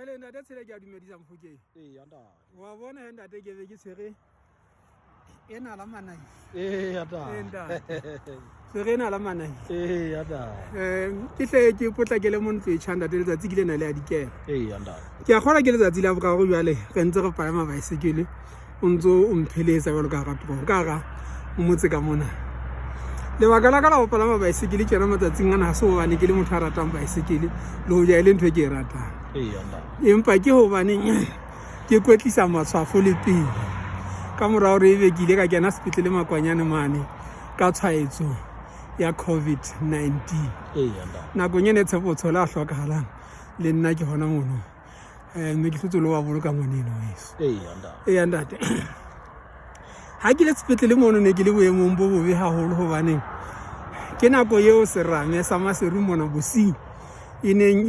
Kgele ntate Tshele, ke a dumedisa Mofokeng. Eya ntate. Wa bona he ntate, ke be ke tshwere ena la manai. Eya ntate. Ee, ntate. Tshwere ena la manai. Eya ntate. Ke hle ke potlakele mo ntlo e tjha ntate, letsatsi ke lena le a dikela. Eya ntate. Ke a kgolwa ke letsatsi la boraro jwale re ntse re palama baesekele, o ntso o mpheletsa jwalo ka hara toropo, ka hara motse ka mona. Lebaka la ka la ho palama baesekele tjena matsatsing ana ha se hobane ke le motho a ratang baesekele le hoja e le ntho e ke e ratang. Eya ntate. Empa ke hobaneng ke kwetlisa matshwafo le pele ka mora hore ebe ke ile ka kena sepetlele Makwanyane mane ka tshwaetso ya COVID-19. Eya ntate. Nakong ene Tshepo Tshola a hlokahalang le nna ke hona mono. Mme ke hlotse le wa boloka ngwaneno weso. Eya ntate. Eya ntate. Ha ke le sepetlele mono ne ke le boemong bo bobe haholo, hobaneng ke nako eo serame sa Maseru mona bosiu e neng e